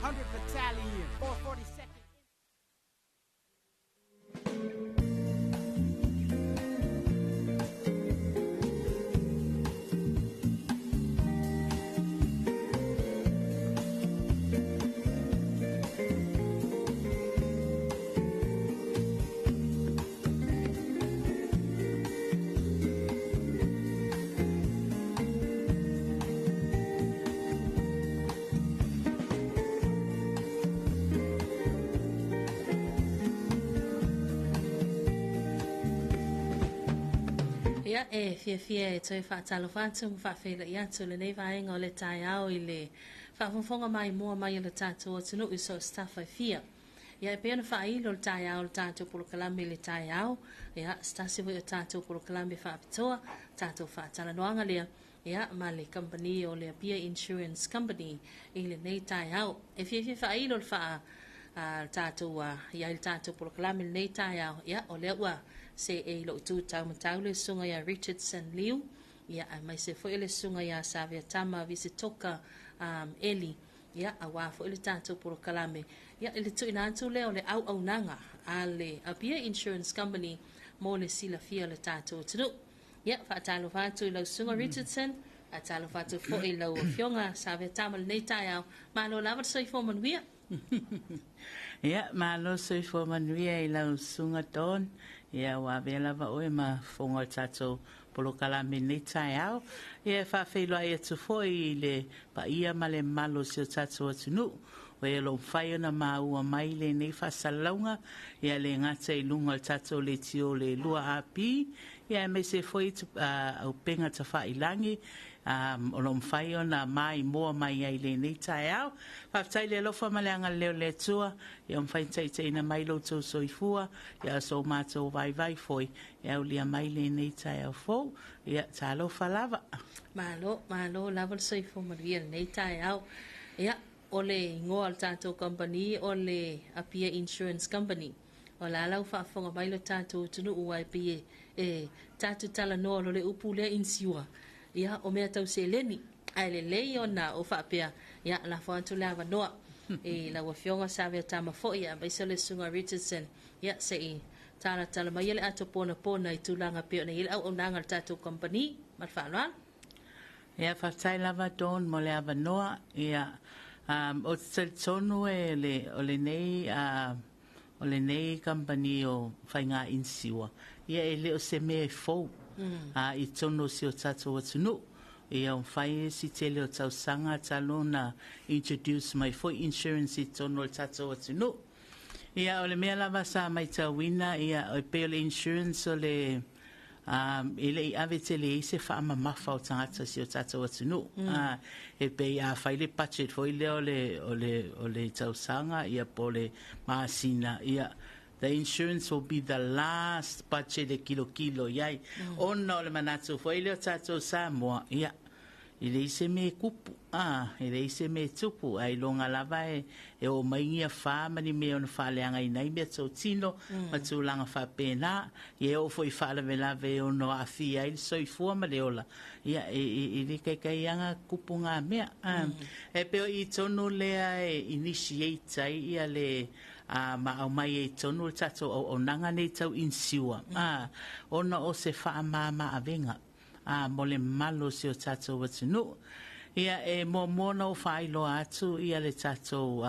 100 Battalion, 442nd. Ia, e fiafia e toe faatalofa atu ma faafeiloai atu lenei vaega o le taeao i le faafogafoga maimoa mai a le tatou atunuu i so o se tafa e fia. Ia, e pei ona faailo le taeao o le tatou polokalame i le taeao, ia, se tasi foi o tatou polokalame faapitoa, tatou faatalanoaga lea, ia, ma le kamupani o le Apia Insurance Company i lenei taeao. E fiafia faailo le faa a le tatou i ai le tatou polokalame i lenei taeao, ia, o lea ua seei i lou tu taumatau le susuga ia Richardson Liu, ia, aemaise foi le susuga ia Saveatama Visitoka Eli, ia, aua foi le tatou polokalame, ia, i le tuuina atu lea o le auaunaga a le Apia Insurance Company mo le silafia o le tatou atunuu. Ia, faatalofa atu i lau susuga Richardson, faatalofa atu foi i lau afioga Saveatama i lenei taeao. Malo lava le soifua manuia. Ia, malo soifua manuia i lau susuga Dawn. Ia, ua avea lava oe ma fofoga o le tatou polokalame i lenei taeao. Ia, e faafeiloai atu foi i le paia ma le mamalu o si o tatou atunuu, o e o lo o mafai ona maua mai lenei faasalalauga, ia le gata i luga o le tatou leitio le 2AP, ia aemaise foi auupega tafailagi, o lo o mafai ona maimoa mai ai i lenei taeao. Faafetai i le alofa ma le agalelei o le Atua, ia mafai ona taitaiina mai lo outou soifua, ia o so matou vaivai foi e aulia mai lenei taeao fou. Ia, talofa lava. Malo, malo lava le soifua manuia i lenei taeao. Ia, o le igoa o le tatou kamupani o le Apia Insurance Company. O la la ua faafofoga mai lo tatou atunuu aua e pei e tatou talanoa loa le upu lea insure, ia o mea tau seleni. Ae lelei ona ou faapea, ia lafo atu le avanoa i lau Afioga Saveatama foi aemaise o le Susuga Richardson, ia se i talatala mai le ato ponapona i tulaga pei ona i ai le auaunaga a le tatou kamupani. Ma le faaaloalo. Ia, faafetai lava Dawn mo le avanoa. Ia, ou te talitonu e le, o lenei o lenei kamupani o faiga inisiua, ia e le o se mea e fou i totonu o si o tatou atunuu. Ia ua fai si tele o tausaga talu ona introduce mai foi insurance i totonu o le tatou atunuu. Ia o le mea lava sa matauina, ia e pei o le insurance o le e le i ave tele i ai se faamamafa o tagata o si o tatou atunuu. E pei a fai le budget foi lea o le, o le, o le tausaga ia po o le masina, ia the insurance will be the last budget e kilokilo i ai. Ona o le manatu foi lea o tatou Samoa, ia, e leai se mea e kupu, e leai se mea e tupu, ae iloga lava e oo mai ni afa ma ni mea e ono faaleagaina ai meatotino ma tulaga faapena. Ia e oo foi i faalavelave e ono aafia ai le soifua ma le ola, ia e le kaikai lava kupu ngā mea. E pei o i tonu lea e initiate ai ia le ma aumai ai tonu le tatou auaunaga nei tau insure, ona o se faamama avega mo le mamalu o si o tatou atunuu. Ia, e muamua ona ou faailoa atu ia le tatou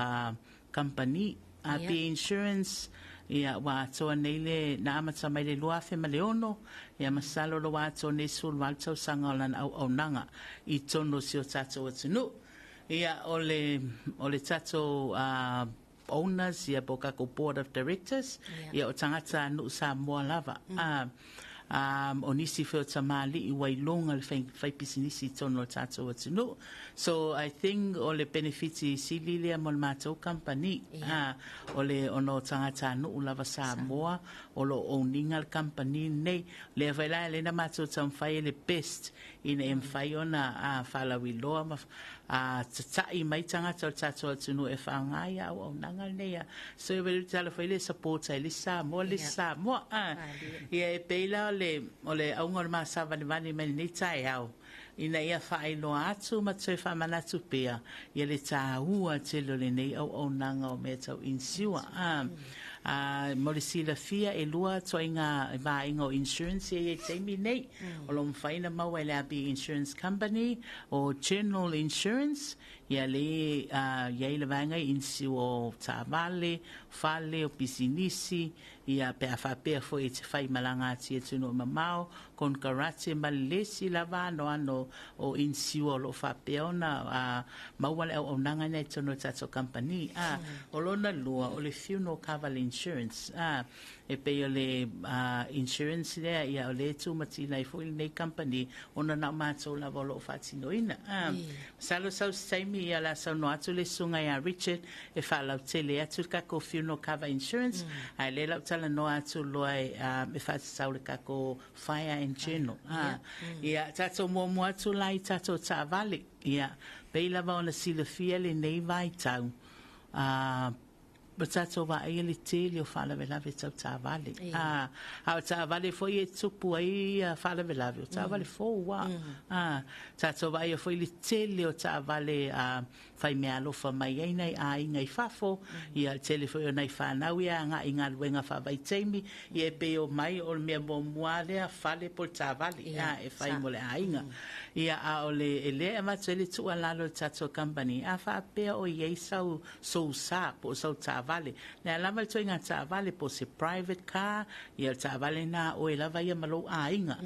kamupani, AP Insurance, ia ua atoa nei le, na amata mai le 2006, ia masalo o lo o ua atoa nei 18 tausaga o lana auaunaga i totonu o si o tatou atunuu. Ia, o le, o le tatou owners, ia po o tatou board of directors, ia o tagata nuu Samoa lava. O nisi foi o tamalii ua iloga le fai pisinisi i totonu o le tatou atunuu. So I think o le benefit sili lea mo le matou company. O le ona o tagata nuu lava Samoa o lo o owning le company nei. Lea foi la e na matou taumafai e le best ina ia mafai ona faalauiloa ma tatai mai tagata o le tatou atunuu e faaaoga ia auaunaga lenei. So e le tala foi le support ai le Samoa le Samoa. Ia e pei la o le auga o le masavalivali mai lenei taeao. ina ia faailoa atu ma toe faamanatu pea ia le tāua tele o lenei auaunaga o mea tau inisiua. A mo le silafia e lua ituaiga vaega o insurance ia i taimi nei. O lo o mafai ona maua e le RB Insurance Company o General Insurance, ia le i ai le vaega inisiua o taavale, fale, o pisinisi, ia pe a faapea foi e te faimalaga atu i atunuu mamao, konekarate ma le isi lava anoano o inisiua o lo o faapea ona maua le auaunaga lena i totonu o le tatou kamupani. O lona lua, o le funeral cover insurance. E pei o le insurance lea, ia o lea e tumatina ai foi lenei kamupani ona na o matou lava o lo o faatinoina. Masalo sau se taimi ia o le a saunoa atu le susuga ia Richard e faalautele atu le tatou funeral cover insurance, ae lea la ou talanoa atu loa e faatatau i le tatou fire and general. Ia, tatou muamua atu la i tatou taavale. Ia, pei lava ona silafia lenei vaitau, ua tatou vaaia le tele o faalavelave tau taavale. A o taavale foi e tupu ai faalavelave, o taavale fou lava. Tatou vaaia foi le tele o taavale faimeaalofa mai ai nai aiga i fafo, ia le tele foi o nai fanau ia agai i galuega faavaitaimi, ia e pei o mai o le mea muamua lava lea, fale po o le taavale e fai mo le aiga. Ia, a o le e lea e avatu ai le tuualalo i le tatou kamupani, a faapea o i ai sau sousa po o sau taavale, le a lava le ituaiga taavale po o se private car, ia o le taavale lena a oe lava ia ma lou aiga.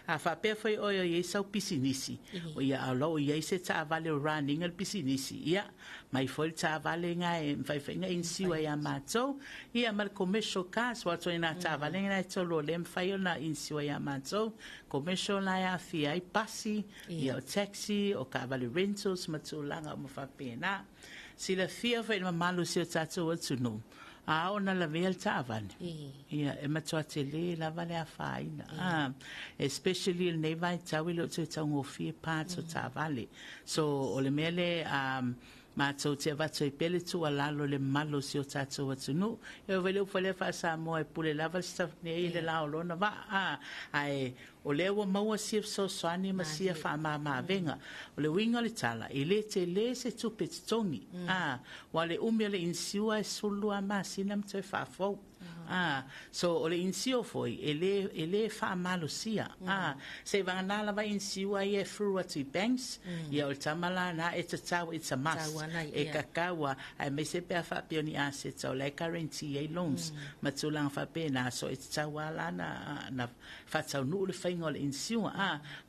A faapea foi oe o i ai sau pisinisi, ia a o lo o i ai se taavale o run ina le pisinisi, ia, mai foi le taavale lena e mafai foi ona inisiua ia matou, ia ma le commercial cars, aua o ituaiga taavale na e tolu o lea e mafai ona inisiua ia matou. Commercial la e aafia ai pasi, ia o taxi, o taavale rentals ma tulaga uma faapena. Silafia foi e le mamalu o si o tatou atunuu, a oo ina lavea le taavale, ia, e matua tele lava le afaina. Especially i lenei vaitau e le o toe taugofie parts o taavale. So, o le mea lea matou te avatu ai pea le tuualalo i le mamalu o si o tatou atunuu. E oo foi i le upu lea faa-Samoa e pule lava le stuff nei i le la o lona vaa, ae o lea ua maua sia fesoasoani ma sia faamama-avega. O le uiga o le tala, e le tele se tupe totogi, aua o le umi o le inisiua e 12 masina ma toe faafou. So o le inisiua foi, e le, e le faamalosia. Seivagana lava inisiua ia e through atu i banks, ia o le tama la lena e tatau, it's a must, e tatau lava, aemaise pe a faapea o ni aseta o la e guarantee ai loans ma tulaga faapena, so e tatau lava la na faataunuu le faiga o le inisiua.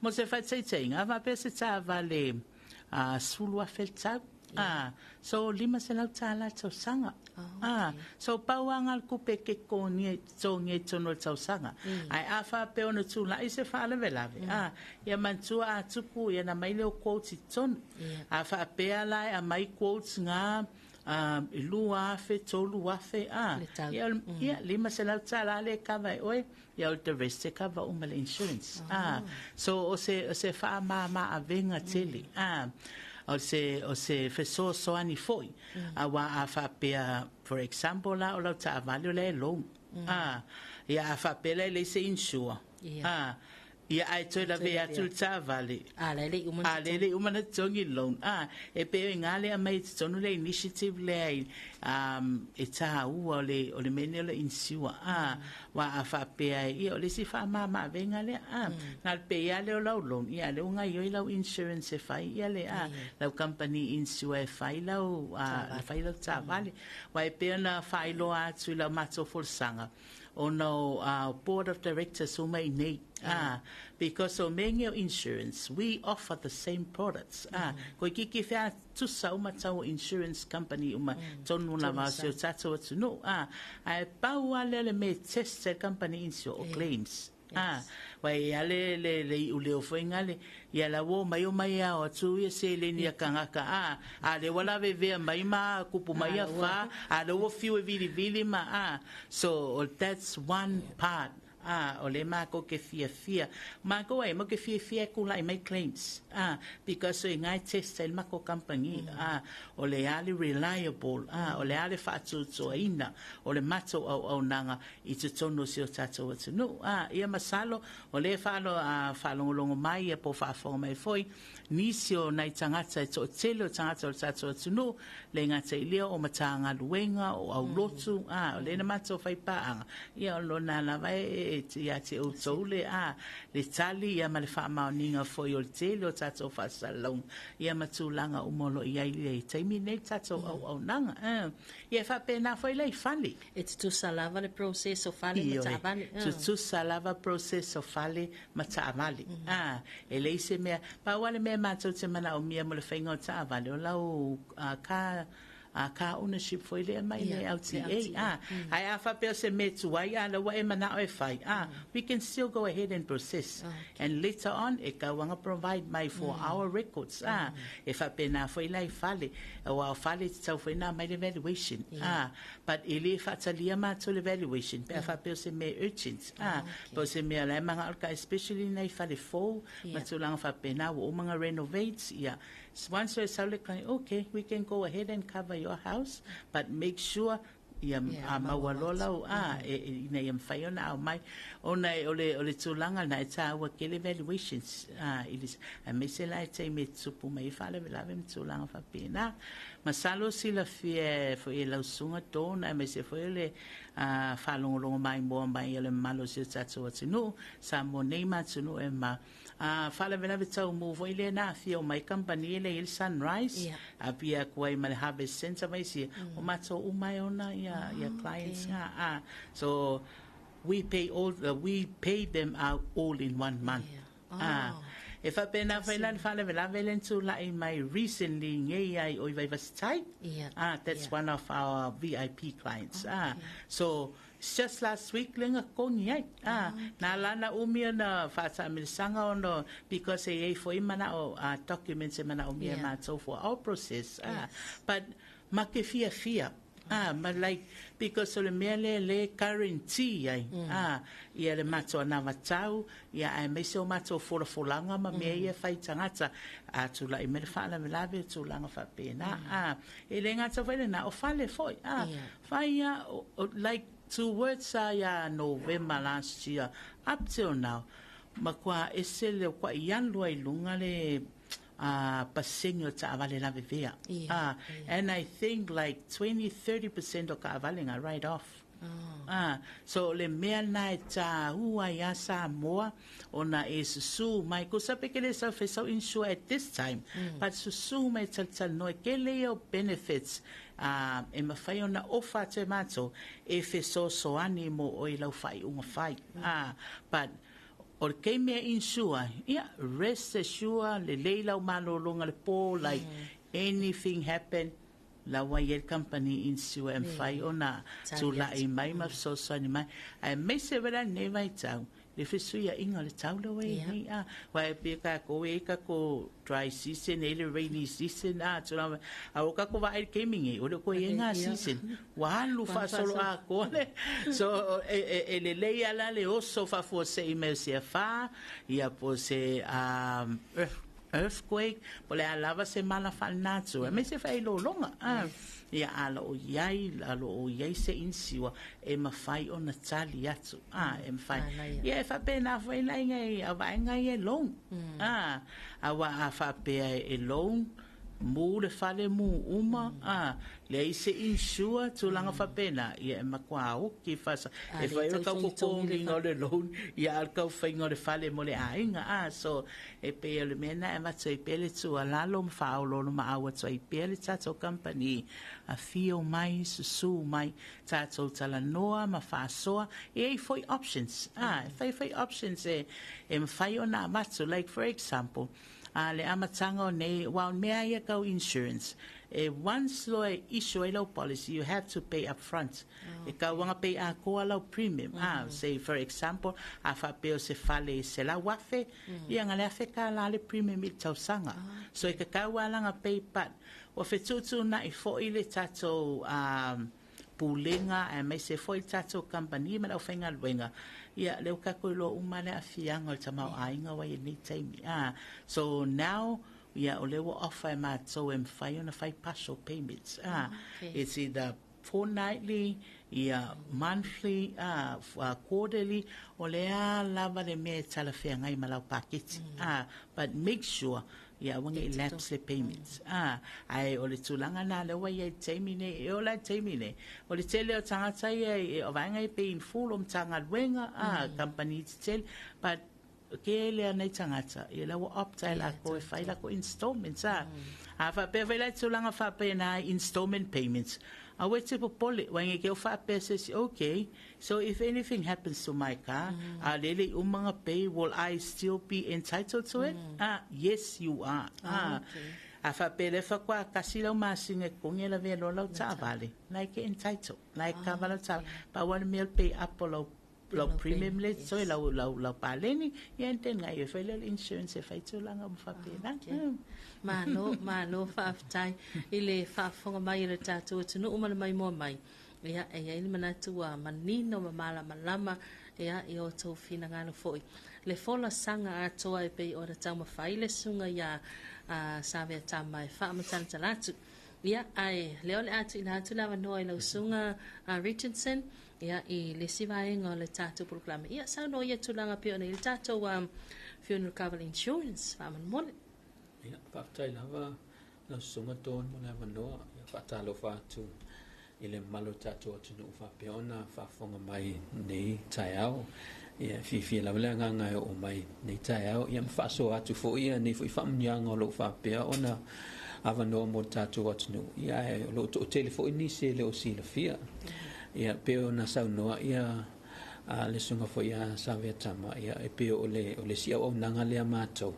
Mo se faataitaiga, a faapea se taavale 10,000 le tau, so $500 le tausaga. So pau lava le tupe e te totogia i totonu o le tausaga. Ae a faapea ona tulai se faalavelave, ia manatua a tupu, ia na aumai lea o quotes i totonu. A faapea la e aumai quotes na e 2,000, 3,000, ia, ia $500 lea e kava e oe, ia o the rest e kava uma le insurance. So o se faamama avega tele. O se fesoasoani foi. Aua a faapea, for example la, o lau taavale o lea e loan. Ia a faapea la e leai se insure. Ia ae toe lavea atu le taavale. A la e le i uma A le le i uma na totogi le loan. E pei o i ina lea e aumai i totonu le initiative lea e taua o le mea lenei o le insure. Aua a faapea ia o le isi faamama avega lea. Na o le pay lava lea o lau loan, ia a o lea ua gaoioi lau insurance e fai ia le lau company insure e fai lau fai lau taavale. Aua e pei ona faailoa atu i lau matou folasaga, ona o board of directors uma i nei. Because o mea nei o insurance, we offer the same products. Toeitiiti featusa uma tau o insurance company uma tonu lava o si o tatou atunuu. Ae pau lava lea o le mea e test ai le company insure o claims. Aua e i ai lava le iuleo foi lea, ia la ua omai omai e ao atu ia seleni a tagata, a lea ua lavevea mai ma tupu mai afa, a lea ua fiu e vilivili ma. So that's one part. A o le mākou ke fiafia. Mākou e mo ke fiafia e kula'i mai claims. A because o i ngai test ai le makou kamupani. A o le a le reliable. A o le a le faatuatuaina o le matou auaunaga i totonu o si o tatou atunuu. A ia masalo o lea e faalogologo mai ia po o faafofoga mai foi nisi o nai tagata e toatele o tagata o le tatou atunuu, le gata i lea o Matagaluega, o aulotu, a o lea na matou faipaaga, ia o lona lava e ia te outou le a le tali ia ma le faamaoniga foi o le tele o tatou faasalalauga ia ma tulaga uma o lo o i ai i le taimi lenei le tatou auaunaga. Ia e faapena foi la i fale. E tutusa lava le process o fale ma taavale. Tutusa lava process o fale ma taavale. A, e leai se mea, pau lava le mea matou te manaomia mo le faiga o taavale, o lau car, car ownership foi lea mai le LTA. A, ae a faapea o se mea tuai, a, la ua e manao e fai, a, we can still go ahead and process. And later on, e tau provide mai for our records. A, e faapena foi la i fale, aua o fale e tatau foi ona aumai le valuation. A, but e le faatalia matou le valuation pe a faapea o se mea urgent. A, po o se mea o la e manao le ka, especially nai fale fou, ma tulaga faapena ua uma ona renovate, ia. Once e sau le client, okay, we can go ahead and cover your house, but make sure ia a maua loa lau a e ina ia mafai ona aumai ona e o le tulaga na e tāua tele valuations a i le aemaise la e taimi e tupu mai ai faalavelave ma tulaga faapena. Masalo silafia foi e lau susuga Dawn aemaise foi o le faalogologo maimoa mai o le mamalu o si o tatou atunuu Samoa nei ma atunuu e ma faalavelave taumu foi lea na afio mai kamupani e le i le Sunrise apia atu ai ma le Harvest Centre ma isi o matou uma e ona ia clients nga a. So we pay them out all in one month. Ah, e faapena foi la le faalavelave le na tula'i mai recently nei ai o i Vaivase-tai. Ah, that's one of our VIP clients. Ah, so just last week le totogi ai. Ah, na lana umi ona faataamilosaga ona because e iai foi manao documents e manaomia matou for our process. Ah, but ma ke fiafia. Ah, ma like because o le mea lea le guarantee ai. Ah, ia le matou anavatau, ia aemaise o matou folafolaga ma mea ia fai tagata. A tula'i mai le faalavelave o tulaga faapena. Ah, e le gata foi lena, o fale foi. Ah, fai ia, like towards ia November last year up till now, matua ese le kwa i alu ai luga le pasegi o taavale lavevea. Ah, and I think like 20 30% o taavale nga write off. Ah, so le mea na e tāua ia Samoa ona e susu mai ko sa pe ke le sa fe sau insure at this time, but susu mai talanoa kele ia o benefits e mafai ona ofa atu e matou e fesoasoani mo oe lau faaiuga fai. Ah, but o le keimi e insure, ia rest assure lelei lau malologa le po, like anything happen lau ai e le company insure e mafai ona Tali tula'i atu. mai ma fesoasoani mai aemaise vela lenei vaitau le fesuiaiga o le tau le ua nei a ua e pei takou e i takou dry season e i le rainy season a tulaga a o takou vaai i le taimi nei o le koe i ngā season ua alu faasolo atoa le so e lelei ala le oso faafuasei mai o se afā ia po o se earthquake po o le a lava se mala faalenatu aemaise faailoaloga a ia a lo o iai se insure e mafai ona tali atu a e mafai Manaia. ia e faapena foi la i a vaega ia e loan a aua a faapea e loan mu le fale mu uma a leai se insure tulaga faapena ia e matua oki fasa A, e le fai o tau kau togitogi le kokogiga o le loan ia a le kau faiga o le fale mo le aiga a so e pei o le mea na e avatu ai pea le tuualalo ma faaoloolo maau atu ai pea le tatou company afio mai susu mai tatou talanoa ma faasoa e ai foi options a e fai foi options e mafai ona avatu, like for example a le amataga o nei ua o mea ia kau insurance e once loa e issue ai lau policy, you have to pay up front e kauaga pay atoa lau premium. Ah, say for example a faapea o se fale 100,000 ia na le $1,000 le premium i le tausaga so e kakau alaga pay, but ua fetuutuunai foi le tatou Pulega aemaise foi le tatou kamupani ma le aufaigaluega, ia lea ua tatou iloa uma le aafiaga o le tamaoaiga ua i ai i lenei taimi. So now, ia o lea ua offer e matou e mafai ona fai partial payments. It's either fortnightly, ia monthly, quarterly, o le a lava le mea e talafeagai ma lau paketi. But make sure ia aua ne i lapse le payments. Ae o le tulaga lena lea ua i ai i le taimi lenei, e oo la i le taimi lenei, o le tele o tagata ia o vaega ia pay in full o Matagaluega, kamupani tetele, but tele lava nai tagata, ia la ua opt ai latou e fai latou installments. A faapea foi la i tulaga faapena i installment payments, aua e te popole, aua ne i te i ua faapea se isi, okay, so if anything happens to my car, a o lea e le i uma ona pay, will I still be entitled to it? Yes, you are. A faapea lea faatoa tasi lau masina e totogi e lavea loa lau taavale, la e te entitled, la e kava lau taavale. Pau lava le mea o le pay up o lau lau premium le totoe, lau paleni, ia and then gaoioi foi lea o le insurance e fai tulaga uma faapena. Malo, malo faafetai i le faafofoga mai a le tatou atunuu ma le maimoa mai. Ia, e i ai le manatu ua manino ma malamalama ia i o outou finagalo foi. Le folasaga atoa e pei ona taumafai le susuga ia Saveatama e faamatalatala atu. Ia, ae lea o le a tuuina atu le avanoa i lau susuga Richardson, ia, i le isi vaega o le tatou polokalame. Ia, saunoa ia tulaga pei ona i ai le tatou funeral cover insurance, faamolemole. Ia, faafetai lava lau susuga Dawn mo le avanoa. Ia, faatalofa atu i le mamalu o le tatou atunuu faapea ona faafofoga mai nei taeao. Ia, e fiafia lava le agaga e oo mai nei taeao, ia ma faasoa atu foi ia nei foi faamanuiaga o lo o faapea ona avanoa mo le tatou atunuu. Ia, ae o lo o toatele foi nisi e le o silafia. Ia, pei ona saunoa ia le susuga foi ia Saveatama, ia, e pei o le, o le isi auaunaga lea a matou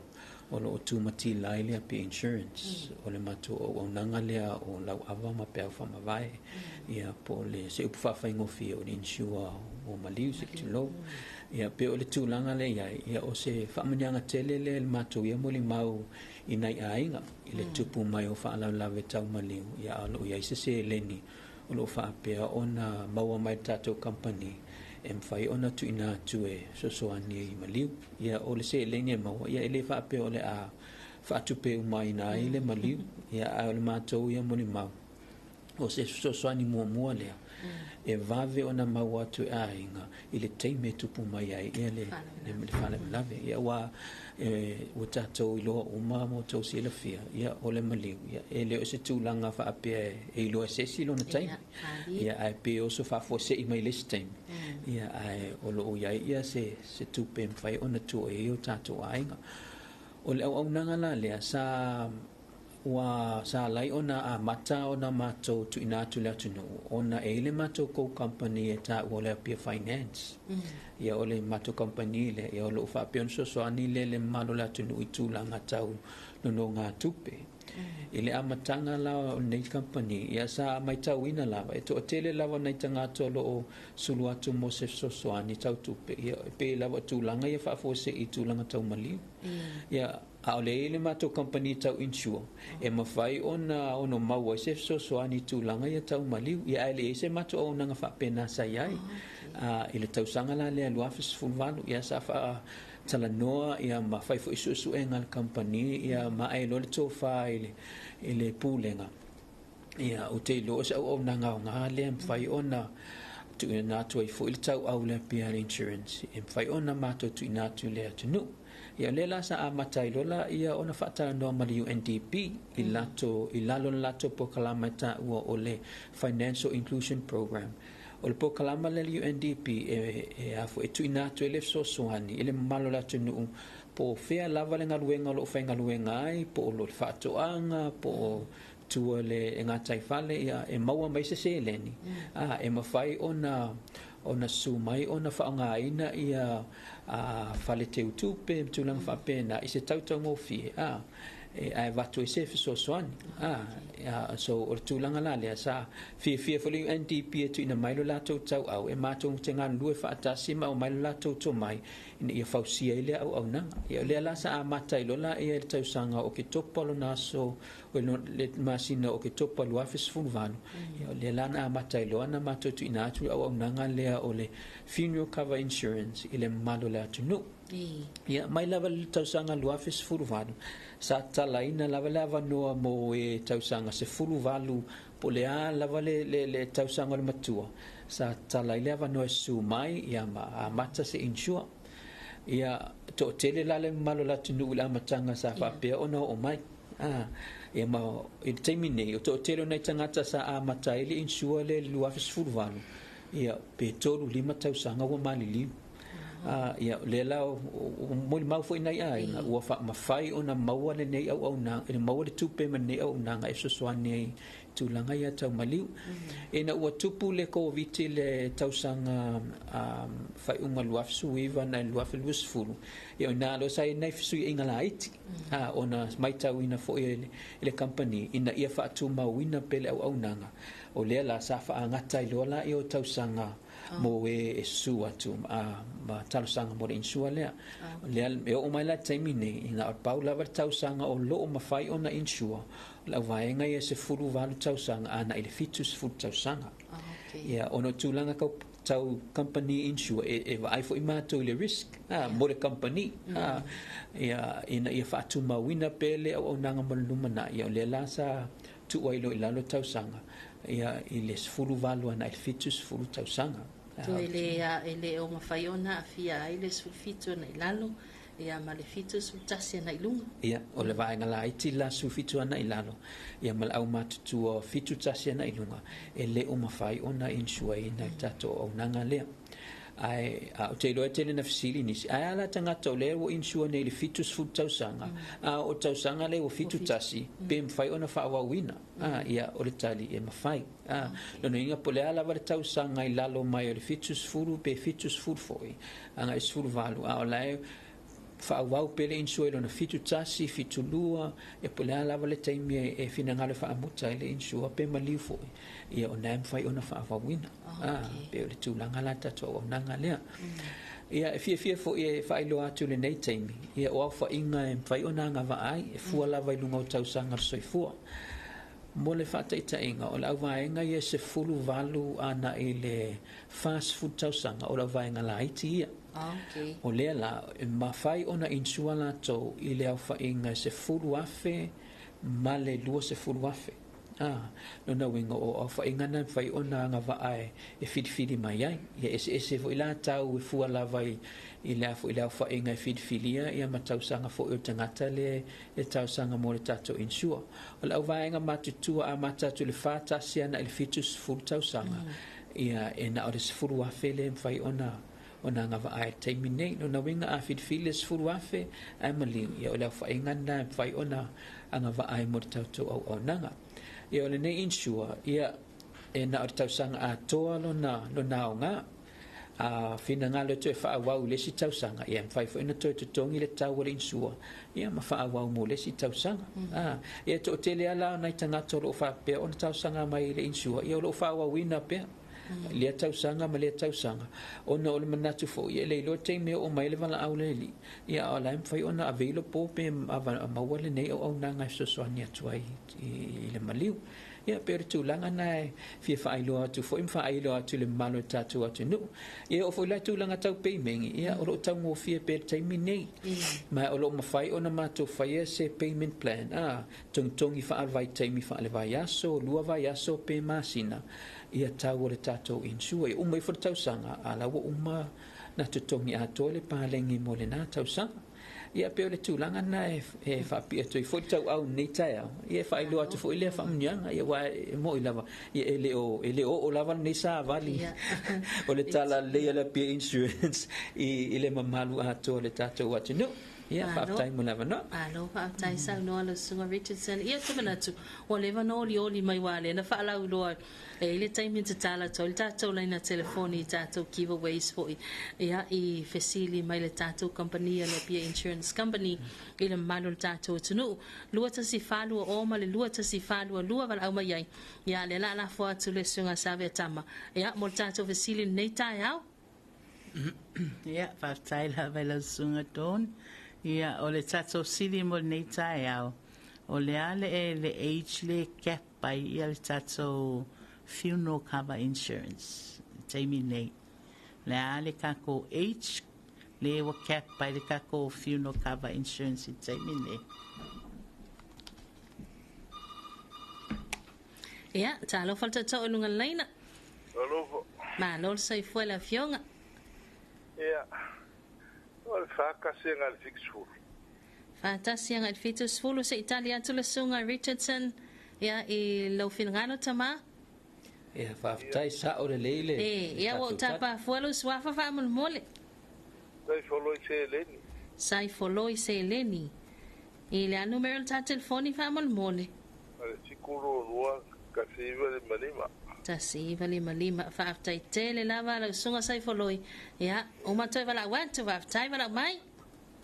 o lo o tumatila ai le Apia Insurance. O le matou auaunaga lea o lauava ma peau faamavae, ia po o le se upu faafaigofie o le insure o maliu se tulou. Ia pei o le tulaga lea i ai, ia o se faamanuiaga tele lea i le matou ia molimau i nai aiga i le tupu mai o faalavelave tau maliu, ia a o lo o i ai se seleni o lo o faapea ona maua mai le tatou kamupani e mafai ona tuuina atu e fesoasoani ai i maliu. Ia o le seleni e maua, ia e le faapea o le a faatupe umaina ai le maliu, ia ae o le matou ia molimau, o se fesoasoani muamua lea e vave ona maua atu e aiga i le taimi e tupu mai ai ia le faalavelave. Ia ua ua tatou iloa uma ma outou silafia, ia o le maliu, ia e le o se tulaga faapea e iloa e se isi lona taimi. Ia ae pei e oso faafuasei mai le isi taimi, ia ae o lo o i ai ia se tupe e mafai ona tua i ai o tatou aiga. O le auaunaga la lea sa ua sa ala ai ona amata ona matou tuuina atu i le atunuu ona e i ai le matou kou company e taua o le Apia Finance. Ia o le matou kamupani lea, ia o lo o faapea ona fesoasoani lea i le mamalu o le atunuu i tulaga tau nonogatupe. I le amataga la o lenei kamupani, ia sa matauina lava e toatele lava nai tagata o lo o sulu atu mo se fesoasoani tau tupe, ia e pei lava o tulaga ia faafuasei i tulaga tau maliu. Ia a o lea e i ai le matou kamupani tau insure, e mafai ona ono maua ai se fesoasoani i tulaga ia tau maliu, ia ae le i ai se matou auaunaga faapena sa i ai. I le tausaga la lea 2018, ia sa faatalanoa ia ma fai foi suesuega a le kamupani, ia ma ae loa le tofa i le Pulega. Ia, ou te iloa o se auaunaga aoga lea e mafai ona tuuina atu ai foi le tauau lea pea le insurance e mafai ona matou tuuina atu i le atunuu. Ia, o lea la sa amata ai loa laia ona faatalanoa ma le UNDP i lato, i lalo o le latou polokalama e taua o le Financial Inclusion Program. O le polokalama lea a le UNDP e, e, a foi, e tuuina atu ai le fesoasoani i le mamalu o le atunuu po o fea lava le galuega o lo o faigaluega ai, po o le faatoaga, po o tua le gataifale, ia, e maua mai se seleni, a, e mafai ona ona susu mai ona faaaogaina ia fale teutupe ma tulaga faapena i se tautaugofie, a, e ae avatu ai se fesoasoani. So o le tulaga la lea sa fiafia foi le UNDP e tuuina mai lo latou tauau e matou te galulue faatasi ma aumai lo latou tomai ina ia fausia ai lea auaunaga. Ia o lea la sa amata ai loa laia i le tausaga o Oketopa lona aso o le masina o Oketopa 2018. Ia o lea la na amata ai loa ona matou tuuina atu le auaunaga lea o le funeral cover insurance i le mamalu o le atunuu. Ia, mai lava i le tausaga 2018, sa tatalaina lava le avanoa mo e tausaga 18 po o le a lava le, le, le tausaga o le matua, sa tatala ai le avanoa e susu mai ia ma amata se insure. Ia, toatele la le mamalu o le atunuu i le amataga sa faapea ona oo mai. Ia ma i le taimi nei, o toatele o nai tagata sa amata ai le insure lea i le 2018, ia, pe 3, 5 tausaga ua maliliu. Ia, o lea la ua molimau foi nai aiga, ua faamafai ona maua lenei auaunaga, maua le tupe ma lenei auaunaga e fesoasoani ai i tulaga ia tau maliu. Ina ua tupu le Koviti i le tausaga faaiuga 2019 agai i le 2020, ia o i ina loa sa i ai nai fesuiaiga laiti, ona matauina foi e le kamupani ina ia faatumauina pea le auaunaga, o lea la sa faagata ai loa laia o tausaga mo e susu atu ma talosaga mo le insure lea. Lea e oo mai la i le taimi nei, na o le pau lava le tausaga o lo o mafai ona insure, o le auvaega ia e 18 tausaga agai i le 70 tausaga. Ia, ona o tulaga tau company insure, e vaai foi matou i le risk mo le company, ia, ina ia faatumauina pea le auaunaga mo le lumanai. Ia, o lea la sa tuu ai loa i lalo tausaga, ia, i le 18 agai i le 70 tausaga. Toe e le o mafai ona aafia ai le 17 agai i lalo, ia, ma le 71 agai i luga. Ia, o le vaega laiti la 17 agai i lalo, ia ma le aumatutua 71 agai i luga, e le o mafai ona insure ina i le tatou auaunaga lea. Ae ou te iloa e tele na fesili nisi, ae a la tagata o lea ua insure nei i le 70 tausaga, a o le tausaga lea ua 71, pe mafai ona faaauauina? Ia, o le tali, e mafai. Lona uiga po o le a lava le tausaga i lalo mai o le 70 pe 70 foi, agai i le 18, a o la e faaauau pea le insure i lona 71, 72, ia po o le a lava le taimi e finagalo e faamuta ai le insure pe maliu foi, ia o lena e mafai ona faaauauina. Pei o le tulaga la tatou auaunaga lea. Ia, e fiafia foi e faailoa atu i lenei taimi, ia o aofaiga e mafai ona agavaa ai, e fua lava i luga o tausaga o le soifua. Mo le faataitaiga, o le auvaega ia e 18 agai i le 40 tausaga, o le auvaega laiti ia. O lea la, e mafai ona insure latou i le aofaiga e 10,000 ma le 20,000. Lona uiga o aofaiga na e mafai ona agavaa e filifili mai ai. Ia eseese foi la tau e fua lava i le a foi le aofaiga e filifilia ia ma tausaga foi o le tagata lea e talosaga mo le tatou insure. O le auvaega matutua amata atu i le 41 agai i le 70 tausaga, ia e na o le 10,000 lea e mafai ona agavaa ai i le taimi nei. Lona uiga a filifili le 10,000 ae maliu, ia o le aofaiga lena e mafai ona agavaa ai mo le tatou auaunaga. Ia o lenei insure, ia e na o le tausaga atoa lona aoga. A finagalo e toe faaauau i le isi tausaga, ia e mafai foi ona toe totogi le tau o le insure, ia ma faaauau mo le isi tausaga. Ia e toatele lava la o nai tagata o lo o faapea ona talosaga mai i le insure, ia o lo o faaauauina pea lea tausaga ma lea tausaga, ona o le manatu foi e le iloa le taimi e oo mai ai le valaau le Alii, ia a o la e mafai ona available pe maua lenei auaunaga e fesoasoani atu ai i le maliu. Ia pei o le tulaga lena e fia faailoa atu foi ma faailoa atu i le mamalu o le tatou atunuu. Ia e oo foi la i tulaga tau peimeigi, ia o lo o taugofie pea i le taimi nei. Ma o lo o mafai ona matou faia se payment plan, togitogi faale-vaitaimi faale-vaiaso, 2 vaiaso pe masina, ia tau o le tatou insure. Ia uma ifo le tausaga, a la ua uma na totogi atoa le paleni mo lena tausaga. Ia pei o le tulaga lena e faapipii atu ai foi le tauau i lenei taeao, ia e faailoa atu foi lea faamanuiaga, ia aua e moni lava, ia e le o oo lava lenei savali o le talalelei a le Apia Insurance i le mamalu atoa o le tatou atunuu. Ia, faafetai mo le avanoa. Malo faafetai saunoa lau Susuga Richardson. Ia, ou te manatu, ua leva ona olioli mai aua lea na faalauiloa e i ai le taimi na tatala atu ai le tatou laina telefoni i tatou giveaways foi, ia, i fesili mai le tatou kamupani a le Apia Insurance Company i le mamalu o le tatou atunuu. 21420 ma le 21422 valaau mai ai. Ia, lea o le a lafo atu le Susuga Saveatama, ia, mo le tatou fesili i lenei taeao. Ia, faafetai lava i lau Susuga Dawn. Ia, o le tatou sili mo lenei taeao, o le a le, le age le cap ai ia le tatou funeral cover insurance i taimi nei. Le a le tatou age le ua cap ai le tatou funeral cover insurance i taimi nei. Ia, talofa le tootoo i luga o le laina. Alofa. Malo le soifua i le afioga. Ia, o le 41 agai i le 70. 41 agai i le 70, se i tali atu le Susuga Richardson, ia, i lou finagalo tama. Ia, faafetai, sao lelei le E, ia ua ou tatou tali. tapa fua lou suafa faamolemole. Sai foloi seleni. Sai foloi seleni. I le a numera o le ta telefoni faamolemole? O le 722 1955. 1955. Faafetai tele lava lau Susuga Saifoloi. Ia, uma toe valaau atu, faafetai valaau mai.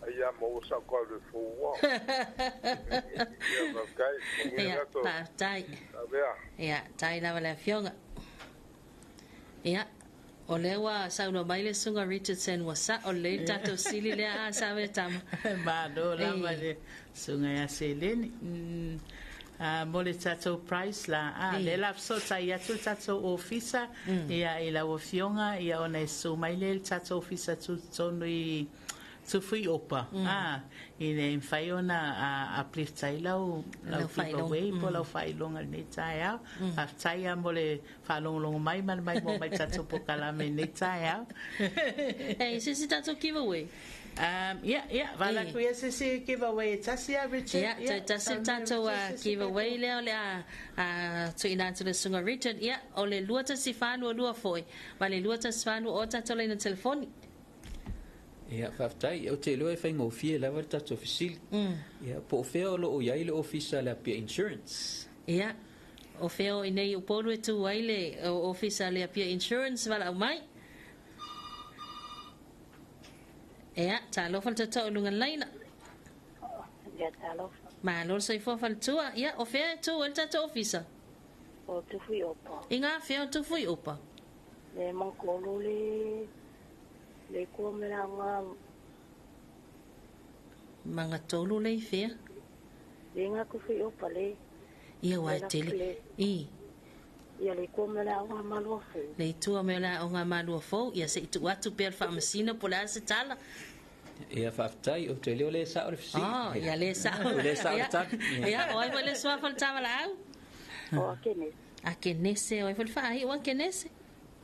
Ai a maua sau kau le fua. Ia, faafetai. Manuia Ia, tatou. faafetai. Avea. Ia, tai lava le afioga. Ia, o lea ua saunoa mai le Susuga Richardson ua sao lelei le tatou sili lea a Saoe tama. Malo lava E. le susuga ia Seleni. A mo le tatou price la, a lea la fesootai atu le tatou ofisa ia i lau afioga ia ona e susu mai lea i le tatou ofisa tutotonu i Tufuiopa, a ina ia mafai ona uplift ai lau Lau faailoga. giveaway po o lau faailoga i lenei taeao. Faafetai lava mo le faalogologo mai ma le maimoa mai i le tatou polokalame i lenei taeao. E i se isi tatou giveaway? Ia, ia, vala atu ia se isi giveaway e tasi a Richard. Ia, toe tasi le tatou giveaway lea o le a tuuina atu i le Susuga Richard. Ia, o le 21422 foi ma le 21420 tatou laina telefoni. Ia, faafetai. Ou te iloa e faigofie lava le tatou fesili. Ia, po o fea o lo o i ai le ofisa a le Apia Insurance? Ia, o fea o i nei Upolu e tu ai le ofisa a le Apia Insurance valaau mai? Ia, talofa le tootoo i luga o le laina. Ia talofa. Malo le soifua faletua. Ia, o fea e tu ai le tatou ofisa? O Tufuiopa. I ngā fea o Tufuiopa? Le Mangkolo le le kua me la nga. Mangatolu le i fea? Le nga Tufuiopa le. Ia ua e tele. I. Ia le kua me la nga malua fou. Le itua me la o ngā malua fou. Ia se i tuu atu pea le faamasino po o le a se tala. Ia faafetai, ou te leo le sao le fesili. Oh, ia le sao. O le sao le tali. Ia, o ai foi le suafa o le tavalaau? O Akenese. Akenese, o ai foi le faaiu Akenese?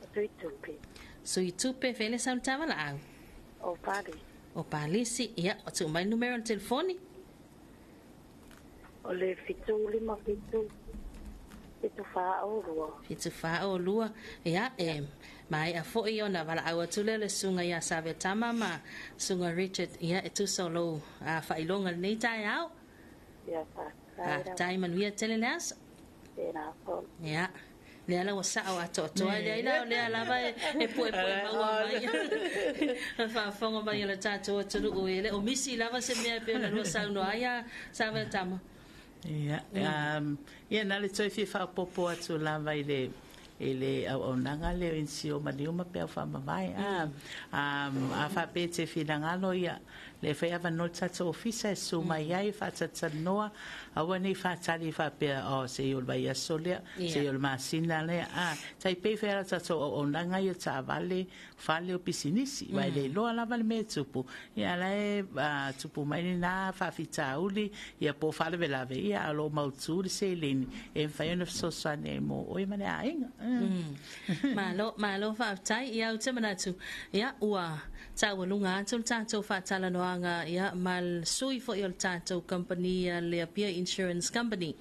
O Tuitupe. Suitupe, fea le sao le tavalaau? O Palisi. O Palisi, ia, o tuu mai le numero o le telefoni? O le 757 742. 742, ia, e maea foi ona valaau atu lea o le Susuga ia Savetama ma Susuga Richard, ia, e tusa o lou faailoga i lenei taeao. Ia, faafetai lava. Faafetai, manuia tele le aso. Tēnā koe. Ia, lea la ua sao atoatoa ai lea ila o lea lava e puepue maua mai le faafofoga mai a le tatou atunuu e le o misi lava se mea e pei ona lua saunoa ai a Savetama. Ia, ia na le toe fia faaopoopo atu lava i le i le auaunaga lea o NCO maliu ma peau faamavae. A, a faapea e te finagalo ia, le fai avanoa le tatou ofisa e susu mai ai e faatalatalanoa, aua ne i faatali faapea, oh, se i o le vaiaso lea, se i o le masina lea. A, tai pei fai ala tatou auaunaga ia taavale, fale o pisinisi, aua e le iloa lava le mea e tupu. Ia la e tupu mai lena faafitauli, ia po o faalavelave, ia a o lo o mautu le seleni e mafai ona fesoasoani ai mo oe ma le aiga. Malo, malo faafetai. Ia, ou te manatu, ia, ua taualuga atu le tatou faatalanoaga, ia, ma le sui foi o le tatou kamupani a le Apia Insurance Company,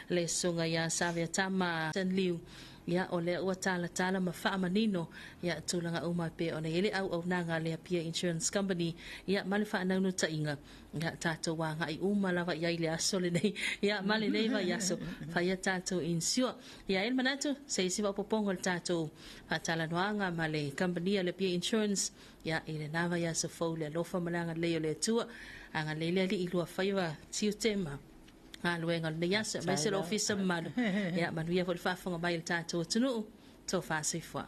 le Susuga ia Saveatama Liu. Ia, o lea ua talatala ma faamanino, ia, tulaga uma e pei ona i ai le auaunaga a le Apia Insurance Company, ia, ma le faanaunutaiga, ia, tatou agai uma lava i ai i le aso lenei, ia, ma lenei vaiaso, fai a tatou insure. Ia, e i ai le manatu, se isi faaopoopoga o le tatou faatalanoaga ma le kamupani a le Apia Insurance, ia, i lena vaiaso fou i le alofa ma le agalelei o le Atua, agalelei le Alii i lua faiva tiute ma galuega o lenei aso, aemaise le Ofisa mamalu. Ia, manuia foi le faafofoga mai a le tatou atunuu. Tofa soifua.